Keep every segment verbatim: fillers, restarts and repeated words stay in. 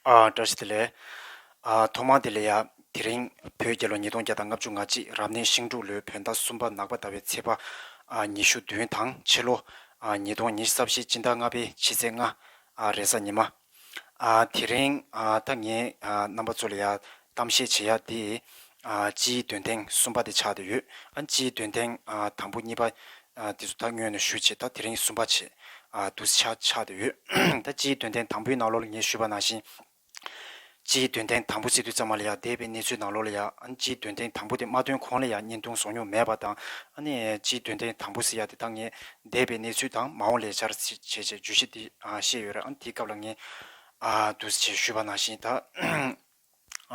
ཨ། བཀྲ་ཤིས་བདེ་ལེགས། ཨ། ཐོག་མར་དེ་ལ་ཡ། དེ་རིང་བོད་རྒྱལ་ལོ་ཉིས་སྟོང་བརྒྱ་དང་ལྔ་བཅུ་ང་གཅིག་རབ་གནས་ཤིང་འབྲུག་ལོའི་བོད་ཟླ་གསུམ་པ་ནག་པ་ཟླ་བའི་ཚེས་པ། ཨ། ཉི་ཤུ་བདུན་དང་ཕྱི་ལོ། ཨ། ཉིས་སྟོང་ཉི་ཤུ་རྩ་བཞི་སྤྱི་ཟླ་ལྔ་པའི་ཕྱི་ཚེས་ལྔ། ཨ། རེས་གཟའ་ཉི་མ། ཨ། དེ་རིང་། ཨ། ད་ངས། ཨ། རྣམ་པ་ཚོ་ལ་ཡ་གཏམ་བཤད་བྱེད་ཡ་དེ། ཨ། སྤྱིའི་དོན་ཐེངས་གསུམ་པ་དེ་ཆགས་བསྡད་ཡོད། ཨ། སྤྱིའི་དོན་ཐེངས། ཨ། དང་པོ་གཉིས་པ། ཨ། དེ་ཚོ་ད་སྔོན་ནས་ཞུས་བྱས། ད་དེ་རིང་གསུམ་པ་བྱས། ཨ། འདུག་སེ་ཆགས་ཆགས་བསྡད་ཡོད། ད་སྤྱིའི་དོན་ཐེངས་དང་པོའི་ནང་ལོགས་ལ་ངས་ཞུས་པ་ནང་བཞིན། སྤྱིའི་དོན་ཐེངས་དང་པོ་ཟེར་དུས་ཙམ་པ་ལ་ཡ། འདས་པའི་གནས་ཚུལ་ནང་ལོགས་ལ་ཡ། ཨ། སྤྱིའི་དོན་ཐེངས་དང་པོ་དེ་མ་ཐོན་གོང་ལ་ཡ་བརྙན་ཐུང་བཟོ་མྱོང་མེད་པ་དང་། ཨ་ནི་སྤྱིའི་དོན་ཐེངས་དང་པོ་ཟེར་ཡ་དེ་ད་ངས་འདས་པའི་གནས་ཚུལ་དང་མ་འོངས་ལས་འཆར་བྱས་བྱས་བརྗོད་གཞི་དེ། ཨ། བཤད་ཡོད་རེད། ཨ། དེའི་སྐབས་ལ་ངས། ཨ། འདུག་སེ་བྱས་ཞུས་པ་ནང་བཞིན་ད།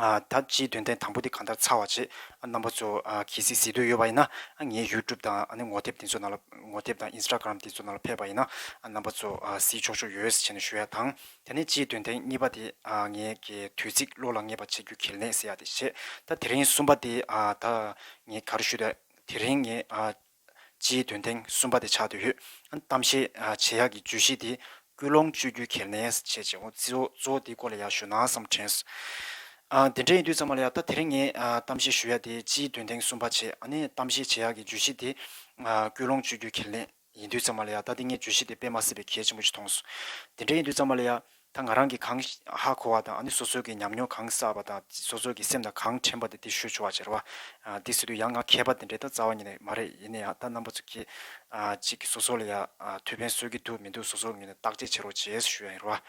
ཨ། ད་སྤྱིའི་དོན་ཐེངས་དང་པོ་དེ་གང་ལྟར་ཚར་བ་བྱས། ཨ། རྣམ་པ་ཚོ། ཨ། གལ་སྲིད་གཟིགས་འདོད་ཡོད་པ་ཡིན་ན། ཨ། ངའི་ཡུ་ཊུབ་དང་། ཨ་ནི་ངོ་དེབ་དེ་ཚོ་ནང་ལ། ངོ་དེབ་དང་ཨིན་སི་ཊ་གྷི་རམ་དེ་ཚོ་ནང་ལ་ཕེབས་པ་ཡིན་ན། ཨ། རྣམ་པ་ཚོ། ཨ། གཟིགས་ཆོག་ཆོག་ཡོད་ཟེར་བྱས་ནས་ཞུ་ཡ་དང་། དེ་ནས་སྤྱིའི་དོན་ཐེངས་གཉིས་པ་དེ། ཨ། ངས་ཀྱི་དུས་ཚིགས་བློ་ལ་ངེས་པ་བྱེད་རྒྱུ་གལ་གནད་ཟེར་ཡ་དེ་བྱས། ད་དེ་རིང་གསུམ་པ་དེ། ཨ། ད་ངས་ག་རེ་ཞུ། ད་དེ་རིང་ངས། ཨ། སྤྱིའི་དོན་ཐེངས་གསུམ་པ་དེ་ཆགས་བསྡད་ཡོད། ཨ། གཏམ་བཤད། ཨ། བྱེད་ཡག་གི་བརྗོད་གཞི་དེ་ཀུན་སློང་བཅོས་རྒྱུའི་གལ་གནད་བྱས་བྱས། འོ། གཙོ་གཙོ་བོ་དེའི་སྐོར་ལ་ཡ་ཞུ་ན་བསམ་དྲན་སོང་། ཨ། དེ་འདྲ་ཡིན་དུས་ཙམ་པ་ལ་ཡ། ད་དེ་རིང་ངས། ཨ། གཏམ་བཤད་ཞུ་ཡ་དེ་སྤྱིའི་དོན་ཐེངས་གསུམ་པ་བྱས། ཨ་ནི་གཏམ་བཤད་བྱེད་ཡག་གི་བརྗོད་གཞི་དེ། ཨ། ཀུན་སློང་བཅོས་རྒྱུའི་གལ་གནད་ཡིན་དུས་ཙམ་པ་ལ་ཡ། ད་དེ་ངས་བརྗོད་གཞི་དེ་དཔེ་མ་སྲིད་པའི་གལ་ཆེན་པོ་ཞིག་མཐོང་སོང་། དེ་འདྲ་ཡིན་དུས་ཙམ་པ་ལ་ཡ། ད་ང་རང་གིས་གང་ཧ་གོ་བ་དང་། ཨ་ནི་སོ་སོ་གི་ཉམས་མྱོང་གང་བསགས་པ་དང་། སོ་སོ་གི་སེམས་ནང་གང་དྲན་པ་དེ་དེ་ཞུ་ཆོག་པ་བྱེད་རོགས། ཨ། དེ་ཟེར་དུས་ཡང་ང་མཁས་པ་དེ་འདྲའི་ད་རྩ་བ་ཉིད་ནས་མ་རེད། ཡིན་ན་ཡང་ད་རྣམ་པ་ཚོ་གིས། ཨ། གཅིག་གིས་སོ་སོ་ལ་ཡ། ཨ། ཐུགས་ཕན་གསོས་ཀྱི་འདུག་མི་འདུག་སོ་སོ་ངོས་ནས་བརྟག་དཔྱད་བྱེད་རོགས་བྱེད་ཞུ་ཡ་ཡིན་རོགས།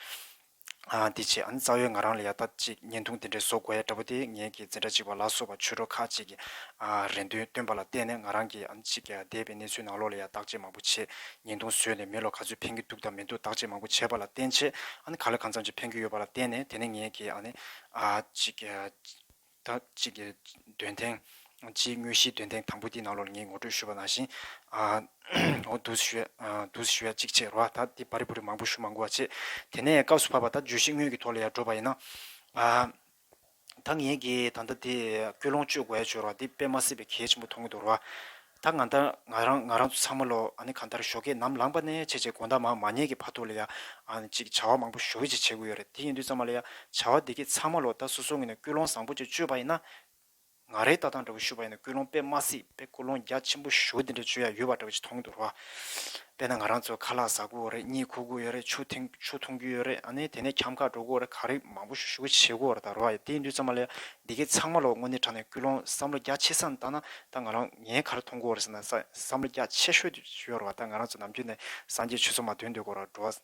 ཨ། དེ་བྱས། ཨ་ནི་རྩ་བའི་ང་རང་ལ་ཡ་ད་ཅིག་བརྙན་ཐུང་དེ་འདྲའི་བཟོ་དགོས་ཡ་འདྲ་པོ་དེ། ངའི་གི་འཛིན་གྲྭ་གཅིག་པ་ལ་སོགས་པ་ཆོས་གྲོགས་ཁག་ཅིག་གིས། ཨ། རེ་འདུན་བཏོན་པ་ལ་བརྟེན་ནས། ང་རང་གིས། ཨ། ཅིག་འདས་པའི་གནས་ཚུལ་ནང་ལོགས་ལ་ཡ་བརྟག་དཔྱད་མང་པོ་བྱས། བརྙན་ཐུང་བཟོས་ནས་མི་ལ་ག་ཚོད་ཕན་གྱི་འདུག་དང་མི་འདུག་བརྟག་དཔྱད་མང་པོ་བྱས་པ་ལ་བརྟེན་བྱས། ཨ་ནི་ག་ལེར་གང་འཚམ་ཅིག་ཕན་གྱི་ཡོད་པ་ལ་བརྟེན་ནས། དེ་ནས་ངས་ཀྱིས། ཨ་ནི། ཨ། ཅིག་ད་ཅིག་གི་དོན་ཐེངས། སྤྱིའི་དངོས་གཞིའི་དོན་ཐེངས་དང་པོ་དེའི་ནང་ལོགས་ལ་ངས་ངོ་སྤྲོད་ཞུས་པ་ནང་བཞིན། ཨ། འོ། འདུག་སེ་ཞུ་ཡ། ཨ། འདུག་སེ་ཞུ་ཡ་གཅིག་བྱས་རོགས། ད་དེ་བ་རི་བུ་རི་མང་པོ་ཞུ་མ་དགོས་པ་བྱས། དེ་ནས་སྐབས་སུ་བབས་པ་ད་བརྗོད་གཞི་དངོས་ཀྱི་ཐོག་ལ་ཡར་འགྲོ་བ་ཡིན་ན། ཨ། ད་ངས་ཀྱིས་ད་ལྟ་དེ་ཀུན་སློང་བཅོས་དགོས་ཡ་བྱོས་རོགས། དེ་དཔེ་མ་སྲིད་པའི་གལ་ཆེན་པོ་མཐོང་གི་འདུག་རོགས། ད་ང་ད་ང་རང་ང་རང་ཚོ་ཚང་མ་ལོ། ཨ་ནི་གང་ལྟར་ཞོགས་ཀས་ནམ་ལངས་པ་ནས་བྱས་བྱས་དགོང་དག་མར་མ་ཉལ་གྱི་བར་དུ་ལ་ཡ། ཨ་ནི་ཅིག་བྱ་བ་མང་པོ་ཞེ་པོ་ཅིག་བྱེད་དགོས་ཡོད་རེད། དེ་ཡིན་དུས་ཙམ་པ་ལ་ཡ། བྱ་བ་འདི་གས་ཚང་མ་ལོ། ད་སོ་སོ་ངོས་ནས་ཀུན་སློང་བཟང་པོ་ཅིག་བཅོས་པ་ཡིན་ན། ང་རའི་ལྟ་སྟངས་འདྲ་བོ་ཞུས་པ་ཡིན་ན། ཀུན་སློང་དཔེ་མ་སྲིད་པའི་ཀུན་སློང་རྒྱ་ཆེན་པོ་ཞེ་པོ་དེ་འདྲ་བཅོས་ཡ་ཡོད་པ་འདྲ་བོ་ཅིག་མཐོང་གི་འདུག་རོགས། དཔེར་ན་ང་རང་ཚོ་ཁ་ལག་ཟ་དགོས་རེད། གཉིད་ཁུག་དགོས་ཡོད་རེད། ཆུ་འཐུང་ཆུ་འཐུང་རྒྱུ་ཡོད་རེད། ཨ་ནི་དེ་ནས་འཁྱམ་ཁ་འགྲོ་དགོས་རེད། ག་རེ་མང་པོ་ཞེ་པོ་བྱེད་དགོས་རེད་ད་རོགས། དེ་ཡིན་དུས་ཙམ་པ་ལ་ཡ། འདི་གས་ཚང་མ་ལོ་དངོས་གནས་དྲང་གནས་ཀུན་སློང་བསམ་བློ་རྒྱ་ཆེ་ས་ནས་བཏང་ན། ད་ང་རང་ངས་ག་རེ་མཐོང་གི་ཡོད་རེད་ཟེར་ན། ས་བསམ་བློ་རྒྱ་ཆེ་ཤོས་དེ་ཡོད་རེད་བ། ད་ང་རང་ཚོ་ནམ་རྒྱུན་ནས་སངས་རྒྱས་ཆོས་ཚོགས་མ་འདོན་སྡོད་དགོས་རེད། འགྲོ་བ་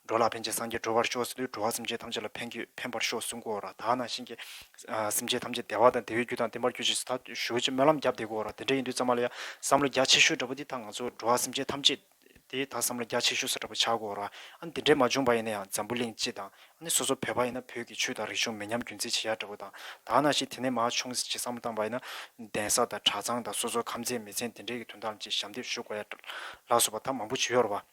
འགྲོ་ལ་ཕན་ཕྱིར་སངས་རྒྱས་འགྲུབ་པར་ཤོག་ཟེར་དུས། འགྲོ་བ་སེམས་ཅན་ཐམས་ཅད་ལ་ཕན་གྱི་ཕན་པར་ཤོག་གསུང་གི་ཡོད་རེད། ད་ནང་བཞིན་གྱི། ཨ། སེམས་ཅན་ཐམས་ཅད་བདེ་བ་དང་བདེ་བའི་རྒྱུ་དང་ལྡན་པར་གྱུར་ཅིག་ཟེར་ད་ཞེ་པོ་ཅིག་སྨོན་ལམ་བརྒྱབ་བསྡད་ཀྱི་ཡོད་རེད། དེ་འདྲ་ཡིན་དུས་ཙམ་པ་ལ་ཡ། བསམ་བློ་རྒྱ་ཆེ་ཤོས་འདྲ་པོ་དེ་ད་ང་ཚོ་འགྲོ་བ་སེམས་ཅན་ཐམས་ཅད་དེ་ད་བསམ་བློ་རྒྱ་ཆེ་ཤོས་སུ་འདྲ་པོ་ཆགས་ཀྱི་ཡོད་རེད། ཨ་ནི་དེ་འདྲས་མ་བྱུང་པ་ཡིན་ན་ཡང་འཛམ་བུ་གླིང་སྤྱི་དང་། ཨ་ནི་སོ་སོ་བོད་པ་ཡིན་ན་བོད་ཀྱི་ཆོས་དང་རིག་གཞུང་མི་ཉམས་རྒྱུན་འཛིན་བྱེད་ཡ་འདྲ་པོ་དང་། ད་ནང་བཞིན་དེ་ནས་མར་ཕྱུང་ཟེར་བྱས་བསམ་བློ་བཏང་པ་ཡིན་ན། གདན་ས་དང་གྲྭ་ཚང་དང་སོ་སོ་ཁམས་ཚན་མི་ཚན་དེ་འདྲའི་གི་དོན་དག་ལ་ཅིག་ཞབས་འདེགས་ཞུ་དགོས་ཡ་ལ་སོགས་པ་ད་མང་པོ་ཅིག་ཡོད་རེད་བ།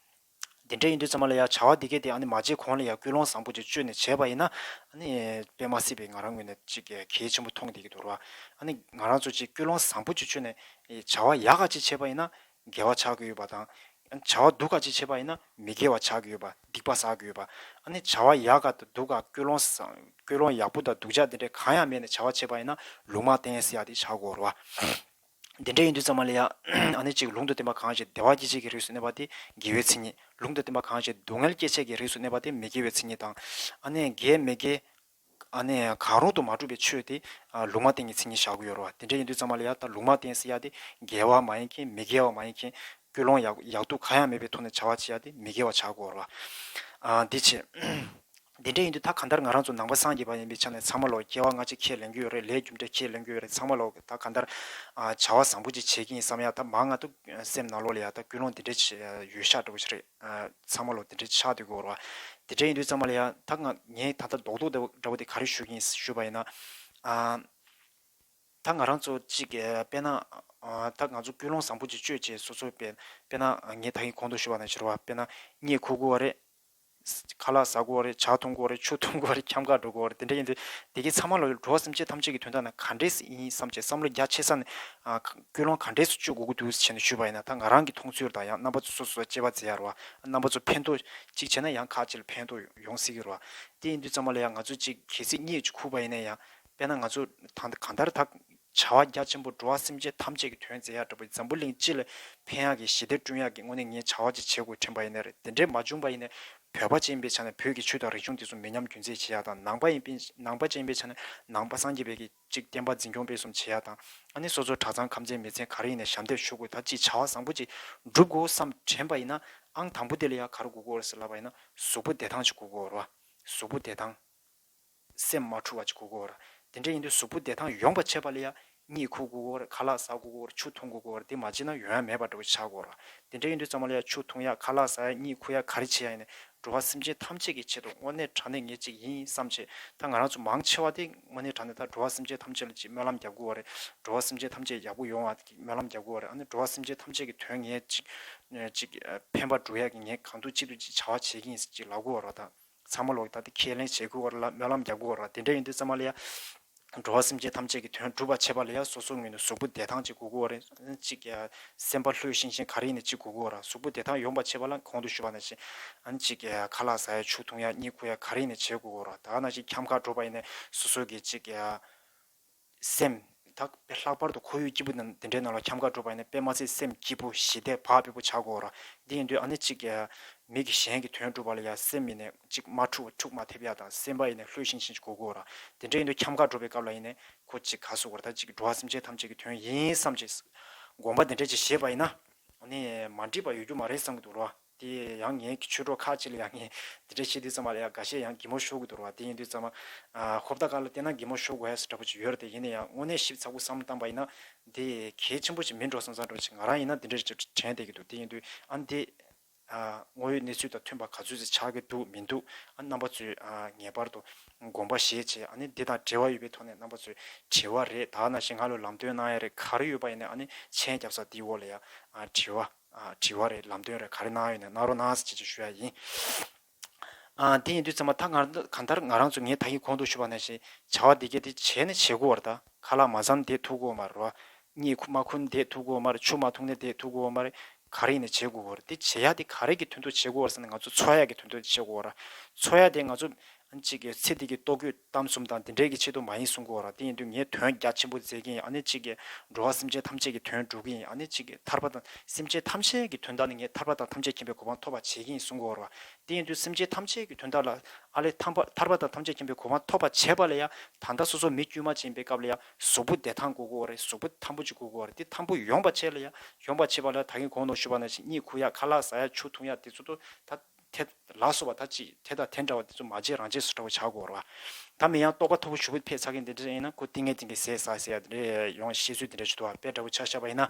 དེ་འདྲ་ཡིན་དུས་ཙམ་པ་ལ་ཡ། བྱ་བ་འདི་གས་དེ་ཨ་ནི་མ་བྱེད་གོང་ལ་ཡ་ཀུན་སློང་བཟང་པོ་ཅིག་བཅོས་ནས་བྱས་པ་ཡིན་ན། ཨ་ནི་དཔེ་མ་སྲིད་པའི་ང་རང་ངོས་ནས་ཅིག་གལ་ཆེན་པོ་མཐོང་བསྡད་ཀྱི་འདུག་རེད་བ། ཨ་ནི་ང་རང་ཚོ་ཅིག་ཀུན་སློང་བཟང་པོ་ཅིག་བཅོས་ནས་བྱ་བ་ཡག་ག་ཅིག་བྱས་པ་ཡིན་ན། དགེ་བ་ཆགས་ཀྱི་ཡོད་པ་དང་། བྱ་བ་སྡུག་ག་ཅིག་བྱས་པ་ཡིན་ན་མི་དགེ་བ་ཆགས་ཀྱི་ཡོད་པ། སྡིག་པ་བསགས་ཀྱི་ཡོད་པ། ཨ་ནི་བྱ་བ་ཡག་ག་དང་སྡུག་ག་ཀུན་སློང་བཟང་། ཀུན་སློང་ཡག་པོ་དང་སྡུག་ཅག་དེ་འདྲའི་གང་ཡང་མེད་ནས་བྱ་བ་བྱས་པ་ཡིན་ན་ལུང་མ་བསྟན་ཟེར་ཡ་དེ་ཆགས་ཀྱི་ཡོད་རེད་བ། དེ་འདྲ་ཡིན་དུས་ཙམ་པ་ལ་ཡ། ཨ་ནི་གཅིག་ལུང་དང་བསྟན་པ་གང་ཞིག་བདེ་བ་སྐྱེད་བྱེད་ཀྱི་རིགས་སུ་གནས་པ་དེ་དགེ་བའི་མཚན་ཉིད། ལུང་དང་བསྟན་པ་གང་ཞིག་སྡུག་བསྔལ་སྐྱེད་བྱེད་ཀྱི་རིགས་སུ་གནས་པ་དེ་མི་དགེ་བའི་མཚན་ཉིད་དང་། ཨ་ནི་དགེ་མི་དགེ། ཨ་ནི་གང་རུང་དུ་མ་གྲུབ་པའི་ཆོས་དེ། ཨ། ལུང་མ་བསྟན་གྱི་མཚན་ཉིད་བཞག་གི་ཡོད་རེད་བ། དེ་འདྲ་ཡིན་དུས་ཙམ་པ་ལ་ཡ། ད་ལུང་མ་བསྟན་ཟེར་ཡ་དེ་དགེ་བ་མ་ཡིན་མཁན། མི་དགེ་བ་མ་ཡིན་མཁན། ཀུན་སློང་ཡག་ཡག་སྡུག་གང་ཡང་མེད་པའི་ཐོག་ནས་བྱ་བ་བྱེད་ཡ་དེ་མི་དགེ་བ་ཆགས་ཀྱི་ཡོད་རེད་བ། ཨ། འདི་བྱས། དེ་འདྲ་ཡིན་དུས་ད་གང་ལྟར་ང་རང་ཚོ་ནང་པ་སངས་རྒྱས་པ་ཡིན་པའི་ཆ་ནས་ཚང་མ་ལོ་སྐྱེ་བ་སྔ་ཕྱི་ཁས་ལེན་གྱི་ཡོད་རེད། ལས་རྒྱུ་འབྲས་ཁས་ལེན་གྱི་ཡོད་རེད། ཚང་མ་ལོ་ད་གང་ལྟར། ཨ། བྱ་བ་བཟང་པོ་ཅིག་བྱེད་ཀྱི་ཡིན་བསམ་ཡ། ད་མ་ང་ཚོ་སེམས་ནང་ལོགས་ལ་ཡ་ད་ཀུན་སློང་དེ་འདྲ་ཅིག་ཡོད་ཤག་འདྲ་བོ་ཞིག་རེད། ཨ། ཚང་མ་ལོ་དེ་འདྲ་ཆགས་སྡོད་ཀྱི་ཡོད་རེད་བ། དེ་འདྲ་ཡིན་དུས་ཙམ་པ་ལ་ཡ། ད་ང་ངས་ད་ལྟ་རྡོག་རྡོག་འདྲ་བོ་དེ་ག་རེ་ཞུ་གི་ཡིན་ཞུས་པ་ཡིན་ན། ཨ། ད་ང་རང་ཚོ་གཅིག་དཔེར་ན། ཨ། ད་ང་ཚོ་ཀུན་སློང་བཟང་པོ་ཅིག་བཅོས་བྱས་སོ་སོ། དཔེར་དཔེར་ན་ངས་ད་གིན་གོང་དུ་ཞུས་པ་ནང་བཞིན་རེད་བ། དཔེར་ན་གཉིད་ཁུག་ཁུག་པ་རེད། ཁ་ལག་ཟ་དགོས་རེད། ཇ་འཐུང་དགོས་རེད། ཆུ་འཐུང་དགོས་རེད། འཁྱམ་ག་འགྲོ་དགོས་རེད། དེ་འདྲ་ཡིན་དུས་དེ་གའི་ཚང་མ་ལ་འགྲོ་བ་སེམས་ཅན་ཐམས་ཅད་ཀྱི་དོན་དག་ན་ག་འདྲས་ཡིན་བསམ་བྱས་བསམ་བློ་རྒྱ་ཆེ་ས་ནས་ཀུན་སློང་ག་འདྲས་སུ་བཅུག་དགོས་ཀྱི་འདུག་ཟེར་བྱས་ནས་ཞུས་པ་ཡིན་ན། ད་ང་རང་གི་མཐོང་ཚུལ་དང་ཡང་རྣམ་པ་ཚོ་སོ་སོ་དཔྱད་པ་མཛད་ཡ་རེད་བ། རྣམ་པ་ཚོ་ཕན་ཐོགས་གཅིག་བྱས་ན་ཡང་ཁག་ཅིག་ལ་ཕན་ཐོགས་ཡོང་སྲིད་ཀྱི་རེད་བ། དེ་ཡིན་དུས་ཙམ་པ་ལ་ཡང་ང་ཚོ་གཅིག་གལ་སྲིད་གཉིད་ཅིག་ཁུག་པ་ཡིན་ན་ཡང་། དཔེར་ན་ང་ཚོ་ད་གང་ལྟར་ད་བྱ་བ་རྒྱ་ཆེན་པོ་འགྲོ་བ་སེམས་ཅན་ཐམས་ཅད་ཀྱི་དོན་མཛད་ཡ་འདྲ་པོ། འཛམ་བུ་གླིང་སྤྱི་ལ་ཕན་ཡག་གི་ཞི་བདེ་བསྐྲུན་ཡག་གི་དངོས་གནས་ངས་བྱ་བ་ཅིག་བྱེད་དགོས་དྲན་པ་ཡིན་ན་རེད། དེ་འདྲས་མ་བྱུང་པ་ཡིན་ན། བོད་པ་ཅན་པའི་ཆ་ནས་བོད་ཀྱི་ཆོས་དང་རིག་གཞུང་དེ་ཚོ་མི་ཉམས་རྒྱུན་འཛིན་བྱེད་ཡག་དང་། ནང་པ་ཡིན་པའི་ནང་པ་ཅན་པའི་ཆ་ནས་ནང་པ་སངས་རྒྱས་པའི་གི་ཅིག་བསྟན་པ་འཛིན་སྐྱོང་སྤེལ་གསུམ་བྱེད་ཡག་དང་། ཨ་ནི་སོ་སོ་གྲྭ་ཚང་ཁམས་ཚན་མི་ཚན་ག་རེ་ཡིན་ནའི་ཞབས་འདེགས་ཞུ་དགོས། ད་ཅིག་བྱ་བ་བཟང་པོ་ཅིག་སྒྲུབ་དགོས་བསམ་དྲན་པ་ཡིན་ན། ཨང་དང་པོ་དེ་ལ་ཡང་ག་རེ་དགོས་ཀྱི་ཡོད་རེད་ཟེར་ལབ་པ་ཡིན་ན། གཟུགས་པོ་བདེ་ཐང་ཅིག་དགོས་ཀྱི་ཡོད་རེད་བ། གཟུགས་པོ་བདེ་ཐང་། སེམས་མ་འཁྲུགས་པ་ཅིག་དགོས་ཀྱི་ཡོད་རེད། དེ་འདྲ་ཡིན་དུས་གཟུགས་པོ་བདེ་ཐང་ཡོང་བ་བྱེད་པ་ལ་ཡང་གཉིད་ཁུག་དགོས་ཀྱི་ཡོད་རེད། ཁ་ལག་ཟ་དགོས་ཀྱི་ཡོད་རེད། ཆུ་འཐུང་དགོས་ཀྱི་ཡོད་རེད། དེ་མ་བྱས་ན་ཡོང་ཡ་མེད་པ་འདྲ་པོ་ཆགས་ཀྱི་ཡོད་རེད། དེ་འདྲ་ཡིན་དུས་ཙམ་པ་ལ་ཡང་ཆུ་འཐུང་ཡ། ཁ་ལག་ཟ་ཡ། གཉིད་ཁུག་ཡ། ག་རེ་བྱེད་ཡ་ཡིན་ནའི་འགྲོ་བ་སེམས་ཅན་ཐམས་ཅད་ཀྱི་ཆེད་དུ་དངོས་གནས་དྲང་གནས་ངས་ཅིག་ཡིན་བསམ་བྱས། ད་ང་རང་ཚོ་མང་ཆེ་བ་དེ་དངོས་གནས་དྲང་གནས་ད་འགྲོ་བ་སེམས་ཅན་ཐམས་ཅད་ལ་ཅིག་སྨོན་ལམ་རྒྱབ་དགོས་པ་རེད། འགྲོ་བ་སེམས་ཅན་ཐམས་ཅད་ཡག་པོ་ཡོང་བ་གི་སྨོན་ལམ་རྒྱབ་དགོས་པ་རེད། ཨ་ནི་འགྲོ་བ་སེམས་ཅན་ཐམས་ཅད་ཀྱི་དོན་ངས་ཅིག་ཅིག་ཕན་པ་སྒྲུབ་ཡ་གི་ངས་གང་ཐུབ་ཅི་ཐུབ་ཅིག་བྱ་བ་བྱེད་ཀྱི་ཡིན་ཟེར་ཅིག་ལབ་དགོས་པ་རེད། ད་ཚང་མ་ལོག་ད་དེ་ཁས་ལེན་བྱེད་དགོས་པ་རེད་ལ། སྨོན་ལམ་རྒྱག་དགོས་པ་རེད། དེ་འདྲ་ཡིན་དུས་ཙམ་པ་ལ་ཡ། འགྲོ་བ་སེམས་ཅན་ཐམས་ཅད་ཀྱི་དོན་སྒྲུབ་པ་བྱེད་པ་ལ་ཡ། སོ་སོའི་ངོས་ནས་གཟུགས་པོ་བདེ་ཐང་ཅིག་དགོས་ཀྱི་ཡོད་རེད། ཅིག་ཡ། སེམས་པ་ལྷོད་ཤིང་ཤིང་ག་རེ་ཡིན་ནའི་ཅིག་དགོས་ཀྱི་ཡོད་རེད། གཟུགས་པོ་བདེ་ཐང་ཡོང་བ་བྱེད་པ་ལ་གོང་དུ་ཞུས་པ་ནང་བཞིན། ཨ་ནི་ཅིག་ཡ། ཁ་ལག་ཟ་ཡ། ཆུ་འཐུང་ཡ། གཉིད་ཁུག་ཡ། ག་རེ་ཡིན་ནའི་བྱེད་དགོས་ཀྱི་ཡོད་རེད། ད་ནང་བཞིན་འཁྱམ་ཁ་འགྲོ་བ་ཡིན་ནའི་སོ་སོ་གི་ཅིག་ཡ། སེམས། ད་དཔེ་ལྷག་པར་དུ་ཁོར་ཡུག་སྐྱིད་པོ་དང་དེ་འདྲའི་ནང་ལ་འཁྱམ་ཁ་འགྲོ་བ་ཡིན་ན། དཔེ་མ་ཚད་སེམས་སྐྱིད་པོ་ཞི་བདེ་བག་ཕེབས་པོ་ཆགས་དགོས་ར། འདི་ཡིན་དུས་ཨ་ནི་གཅིག་གི་མི་གི་གཞན་གྱི་དོན་སྒྲུབ་པ་ལ་ཡ་སེམས་ཡིན་ནའི་གཅིག་མ་འཁྲུག་འཁྲུག་མ་ཐེབས་ཡ་དང་། སེམས་པ་ཡིན་ནའི་ལྷོད་ཤིང་ཤིང་ཅིག་དགོས་དགོས་ར། དེ་འདྲ་ཡིན་དུས་འཁྱམ་ཁ་འགྲོ་བའི་སྐབས་ལ་ཡིན་ནའི་ཁོ་གཅིག་ག་སོ་དགོས་ར། ད་གཅིག་འགྲོ་བ་སེམས་ཅན་ཐམས་ཅད་ཀྱི་དོན་ཡིན་བསམ་བྱས་དགོངས་པ་འདི་འདྲ་ཅིག་བཞེས་པ་ཡིན་ན། ཨ་ནི་མ་འགྲིག་པ་ཡོད་རྒྱུ་མ་རེད་བསམ་གྱི་འདུག་ར། དེ་ཡང་ངའི་ཆོས་གྲོགས་ཁག་ཅིག་ལ་ཡང་ངས་དེ་འདྲ་བཤད་དུས་ཙམ་པ་ལ་ཡང་འགའ་ཤས་ཡང་གད་མོ་ཤོར་གི་འདུག་ར། དེ་ཡིན་དུས་ཙམ་པ། ཨ། ཧོབ་ཏ་ཁ་ལ་བལྟས་ན་གད་མོ་ཤོར་དགོས་ཡ་ཟེར་འདྲ་པོ་ཅིག་ཡོད་རེད། དེ་ཡིན་ན་ཡང་དངོས་གནས་ཞིབ་ཚགས་པོ་བསམ་བློ་བཏང་པ་ཡིན་ན། དེ་གལ་ཆེན་པོ་ཅིག་མིན་འགྲོ་བསམ་བསམ་འདྲ་པོ་ཅིག། ང་རང་ཡིན་ན་དེ་འདྲ་ཅིག་དྲན་བསྡད་ཀྱི་འདུག། དེ་ཡིན་དུས་ཨ་ནི་དེ། ཨ། དངོས་ཡོད་གནས་ཚུལ་དང་མཐུན་པ་ག་ཚོད་ཅིག་ཆགས་ཀྱི་འདུག་མི་འདུག། ཨ། རྣམ་པ་ཚོས། ཨ། ངེས་པར་དུ་དགོངས་པ་བཞེས་བྱས། ཨ་ནི་འདི་དང་འབྲེལ་བ་ཡོད་པའི་ཐོག་ནས་རྣམ་པ་ཚོས་དྲི་བ་རེད། ད་ནང་བཞིན་ང་ལ་ལམ་སྟོན་གནང་ཡ་རེད། ག་རེ་ཡོད་པ་ཡིན་ན་ཨ་ནི་མཆན་རྒྱབ་ས་འདིའི་འོག་ལ་ཡ། ཨ། དྲི་བ། ཨ། དྲི་བ་རེད། ལམ་སྟོན་རེད། ག་རེ་གནང་ཡོད་ན་གནང་རོགས་གནང་ཟེར་ཅིག་ཅིག་ཞུ་ཡ་ཡིན། ཨ། དེ་ཡིན་དུས་ཙམ་པ་ད་ང་གང་ལྟར་ང་རང་ཚོ་ངས་ད་གིན་གོང་དུ་ཞུས་པ་ནང་བཞིན་བྱ་བ་འདི་གས་དེ་བྱས་ནས་བྱེད་དགོས་པ་རེད། ད་ཁ་ལག་མ་ཟ་ན་བསྡད་ཐུབ་ཀྱི་ཡོད་མ་རེད་བ། གཉིད་ཁུག་མ་ཁུག་ན་བསྡད་ཐུབ་ཀྱི་ཡོད་མ་རེད། ཆུ་མ་འཐུང་ན་བསྡད་ཐུབ་ཀྱི་ཡོད་མ་རེད། ག་རེ་ཡིན་ནའི་བྱེད་དགོས་པ་རེད། དེ་བྱེད་ཡ་དེ་ག་རེ་གི་དོན་དུ་བྱེད་དགོས་པ་རེད་ཟེར་ན། ང་ཚོ་འཚོ་ཡ་གི་དོན་དུ་བྱེད་དགོས་པ་རེད། འཚོ་ཡ་དེ་ང་ཚོ་གཅིག་གི་ཚེ་འདི་གི་ལྟོ་གོས་གཏམ་གསུམ་དང་དེ་འདྲའི་གི་ཆེད་དུ་མ་ཡིན་གསུང་གི་ཡོད་རེད། དེ་ཡིན་དུས་ངས་དོན་རྒྱ་ཆེན་པོ་མཛད་ཀྱི་ཡིན། ཨ་ནི་གཅིག་གི་འགྲོ་བ་སེམས་ཅན་ཐམས་ཅད་ཀྱི་དོན་སྒྲུབ་ཀྱི་ཡིན། ཨ་ནི་གཅིག་གི་ཐར་པ་དང་སེམས་ཅན་ཐམས་ཅད་ཀྱི་དོན་དག་ནི་ངས་ཐར་པ་དང་ཐམས་ཅད་མཁྱེན་པའི་གོ་འཕང་ཐོབ་པ་བྱེད་ཀྱི་ཡིན་གསུང་གི་ཡོད་རེད་བ། དེ་ཡིན་དུས་སེམས་ཅན་ཐམས་ཅད་ཀྱི་དོན་དག་ལ་ཨ་ལས་ཐར་པ་ཐར་པ་དང་ཐམས་ཅད་མཁྱེན་པའི་གོ་འཕང་ཐོབ་པ་བྱེད་པ་ལ་ཡ། ད་ལྟ་སོ་སོ་མི་དཀྱུས་མ་ཅིག་ཡིན་པའི་སྐབས་ལ་ཡ་གཟུགས་པོ་བདེ་ཐང་དགོས་ཀྱི་ཡོད་རེད། གཟུགས་པོ་ཐང་པོ་ཅིག་དགོས་ཀྱི་ཡོད་རེད། དེ་ཐང་པོ་ཡོང་བ་བྱེད་ལ་ཡ། ཡོང་བ་བྱེད་པ་ལ་ད་གིན་གོང་དུ་ཞུས་པ་ནང་བཞིན་གཉིད་ཁུག་ཡ། ཁ་ལག་ཟ་ཡ། ཆུ་འཐུང་ཡ། དེ་ཚོ་ད་དེ་ལ་སོགས་པ་ད་ཅིག་དེ་དང་དེ་འདྲ་བ་དེ་ཚོ་མ་བྱེད་རང་བྱེད་སུ་འདྲ་བ་བྱ་དགོས་རེད་བ། ད་མི་ཡང་རྟོགས་པ་མཐོ་པོ་ཞེ་པོ་ཕེབས་ཚར་མཁན་དེ་འདྲ་ཡིན་ན་ཁོ་ཏིང་ངེ་ཏིང་ངེ་ཟས་ཟ་ཟེར་ཡ་དེ་འདྲ་ཡོང་བཤད་ཚུལ་དེ་འདྲ་ཞིག་འདུག་བ། དཔེ་འདྲ་བོ་ཆ་བཞག་པ་ཡིན་ན།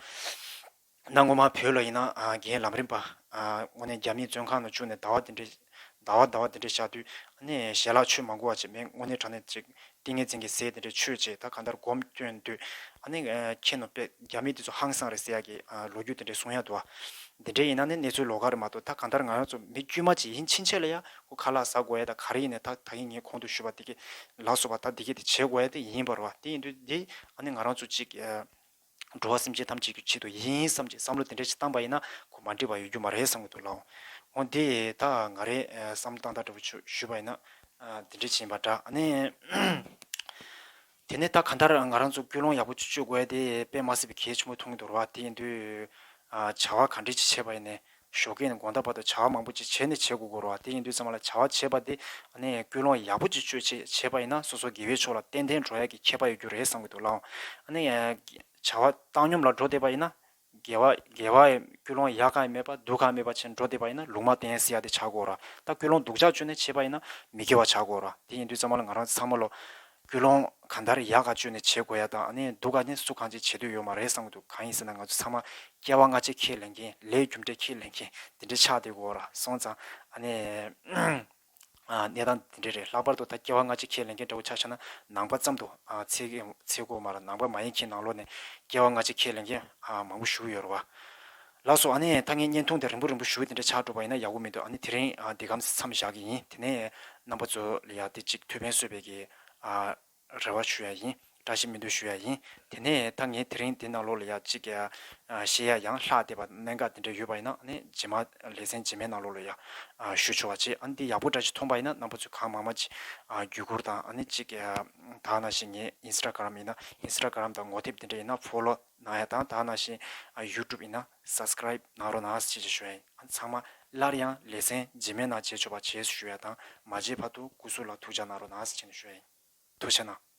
གནའ་སྔོན་མ་བོད་ལ་ཡིན་ན། ཨ། རྒན་ལམ་རིམ་པ། ཨ། དངོས་གནས་རྒྱ་མིའི་བཙོན་ཁང་ནང་བཅུག་ནས་ཟླ་བ་དེ་འདྲའི་ཟླ་བ་ཟླ་བ་དེ་འདྲའི་བཞག་དུས། ཨ་ནི་ཞལ་ལག་མཆོད་མ་དགོས་པ་བྱས། མི་དངོས་གནས་དྲང་གནས་ཅིག་ཏིང་ངེ་འཛིན་གྱི་ཟས་དེ་འདྲ་མཆོད་བྱས། ད་གང་ལྟར་སྒོམ་སྐྱོན་དུས། ཨ་ནི། ཨ། ཁྱེད་ནོ་དཔེ་རྒྱ་མི་དེ་ཚོ་ཧང་སང་རེད་ཟེར་ཡ་གི། ཨ། ལོ་རྒྱུས་དེ་འདྲ་གསུང་ཡ་འདུག་བ། དེ་འདྲ་ཡིན་ན་ནི་གནས་ཚུལ་ལོགས་ཀ་རེད་མ་གཏོགས། ད་གང་ལྟར་ང་རང་ཚོ་མི་དཀྱུས་མ་ཅིག་ཡིན་ཕྱིན་ཆད་ལ་ཡ་ཁོ་ཁ་ལག་ཟ་དགོས་ཡ་དང་། ག་རེ་ཡིན་ནའི་ད་ད་གིན་ངས་གོང་དུ་ཞུས་པ་དེ་གི་ལ་སོགས་པ་ད་དེ་གི་དེ་བྱེད་དགོས་ཡ་དེ་ཡིན་པ་རེད་བ། དེ་ཡིན་དུས་དེ་ཨ་ནི་ང་རང་ཚོ་ཅིག། ཨ། འགྲོ་བ་སེམས་ཅན་ཐམས་ཅད་ཀྱི་ཆེད་དུ་ཡིན་བསམ་གྱི་བསམ་བློ་དེ་འདྲ་ཞིག་བཏང་པ་ཡིན་ན་ཁོ་མ་འགྲིག་པ་ཡོད་རྒྱུ་མ་རེད་བསམ་གྱི་འདུག་ལགས། འོ་འདི་ད་ང་རའི་བསམ་བློ་བཏང་སྟངས་འདྲ་པོ་ཞུ་ཞུས་པ་ཡིན་ན། ཨ། དེ་འདྲ་ཞིག་ཡིན་པ་འདྲ། ཨ་ནི། དེ་ནས་ད་གང་ལྟར་ང་རང་ཚོ་ཀུན་སློང་ཡག་པོ་ཅིག་སྤྱོད་དགོས་ཡ་དེ་དཔེ་མ་སྲིད་པའི་གལ་ཆེན་པོ་མཐོང་གི་འདུག་ར་བ། དེ་ཡིན་དུས། ཨ། བྱ་བ་ག་འདྲ་ཅིག་བྱས་པ་ཡིན་ནའི་ཞོགས་ཀས་ནས་དགོང་དག་བར་དུ་བྱ་བ་མང་པོ་ཅིག་བྱས་ནས་བྱེད་དགོས་ཀྱི་རེད་བ། དེ་ཡིན་དུས་ཙམ་པ་ལ་བྱ་བ་བྱེད་པ་དེ་ཨ་ནི་ཀུན་སློང་ཡག་པོ་ཅིག་སྤྱོད་བྱས་བྱས་པ་ཡིན་ན་སོ་སོ་དགེ་བའི་ཕྱོགས་ལ་ཏན་ཏན་འགྲོ་ཡ་གི་ཁྱད་པར་ཡོད་རྒྱུ་རེད་བསམ་གྱི་འདུག་ལགས། ཨ་ནི། ཨ། བྱ་བ་བཏང་སྙོམས་ལ་འགྲོ་བསྡད་པ་ཡིན་ན། དགེ་བ་དགེ་བ་ཡི་ཀུན་སློང་ཡག་གང་ཡང་མེད་པ་སྡུག་གང་ཡང་མེད་པ་བྱས་ནས་འགྲོ་བསྡད་པ་ཡིན་ན་ལུང་མ་བསྟན་ཟེར་ཡ་དེ་ཆགས་ཀྱི་ཡོད་རེད། ད་ཀུན་སློང་སྡུག་ཅག་སྤྱོད་ནས་བྱས་པ་ཡིན་ན་མི་དགེ་བ་ཆགས་ཀྱི་ཡོད་རེད། དེ་ཡིན་དུས་ཙམ་པ་ལ་ང་རང་ཚང་མ་ལོ། ཀུན་སློང་གང་ལྟར་ཡག་ག་སྤྱོད་ནས་བྱེད་དགོས་ཡ་དང་། ཨ་ནི་སྡུག་ག་ནི་སུ་གང་ཅིག་བྱེད་འདོད་ཡོད་མ་རེད་བསམ་གྱི་འདུག། གང་ཡིན་ཟེར་ན་ང་ཚོ་ཚང་མ་སྐྱེ་བ་སྔ་ཕྱི་ཁས་ལེན་མཁན། ལས་རྒྱུ་འབྲས་ཁས་ལེན་མཁན་དེ་འདྲ་ཆགས་བསྡད་ཀྱི་ཡོད་རེད། སོང་ཙང་ཨ་ནི། ཨ། གནས་སྟངས་དེ་འདྲ་རེད། ལྷག་པར་དུ་ད་སྐྱེ་བ་སྔ་ཕྱི་ཁས་ལེན་མཁན་འདྲ་བོ་ཆ་བཞག་ན་ནང་པ་ཙམ་དུ། ཨ། ཚད་ཀྱི་ཚད་དགོས་མ་རེད། ནང་པ་མ་ཡིན་མཁན་ནང་ལོགས་ནས་སྐྱེ་བ་སྔ་ཕྱི་ཁས་ལེན་མཁན། ཨ། མང་པོ་ཞིག་ཡོད་རེད་བ། ལགས་སོ། ཨ་ནི་ད་ངས་བརྙན་ཐུང་དེ་རིང་པོ་རིང་པོ་ཞུ་དེ་འདྲ་ཆགས་འགྲོ་བ་ཡིན་ན་ཡག་པོ་མི་འདུག་ཨ་ནི་དེ་རིང་ཨ་འདི་གམ་མཚམས་བཞག་གི་ཡིན། དེ་ནས་རྣམ་པ་ཚོ་ལ་ཡ་དེ་གཅིག་ཐུགས་ཕན་གསོས་པའི་གི་ཨ་རེ་བ་ཞུ་ཡ་ཡིན། བཀྲ་ཤིས་སྨོན་འདུན་ཞུ་ཡ་ཡིན། དེ་ནས་ད་ངས་དེ་རིང་འདི་ནང་ལོགས་ལ་ཡ་གཅིག་ཨ་བཤད་ཡ་ཡང་ལྷག་བསྡད་པ་གནད་འགག་དེ་འདྲ་ཡོད་པ་ཡིན་ན་ཨ་ནི་རྗེས་མ་ལེ་ཚན་རྗེས་མའི་ནང་ལོགས་ལ་ཡ་ཨ་ཞུ་ཆོག་པ་བྱེད། ཨ་ནི་འདི་ཡག་པོ་འདྲ་ཅིག་མཐོང་པ་ཡིན་ན་རྣམ་པ་ཚོས་གང་མང་མང་ཅིག་ཨ་བརྒྱུད་སྐུར་དང་ཨ་ནི་གཅིག་ཨ་ད་ནང་བཞིན་ངའི་ཨིན་སི་ཊ་གྷ་རམ་ཡིན་ན་ཨིན་སི་ཊ་གྷ་རམ་དང་ངོ་དེབ་དེ་འདྲ་ཡིན་ན་ཕོ་ལོ་གནང་ཡ་དང་། ད་ནང་བཞིན་ཨ་ཡུ་ཊུབ་ཡིན་ན་སབ་སི་ཀ་རའིབ་གནང་རོགས་གནང་ཞེས་ཞུ་ཡ་ཡིན། ཨ་ཚང་མ་སླར་ཡང་ལེ་ཚན་རྗེས་མའི་ནང་མཇལ་ཆོག་པ་བྱེད་ཞུ་ཡ་དང་། མ་མཇལ་བར་དུ་སྐུ་གཟུགས་ལ་ཐུགས་ཅག་གནང་རོགས་གནང་ཞེས་ཞུ་ཡ་ཡིན། ཐུགས་རྗེ་གནང་།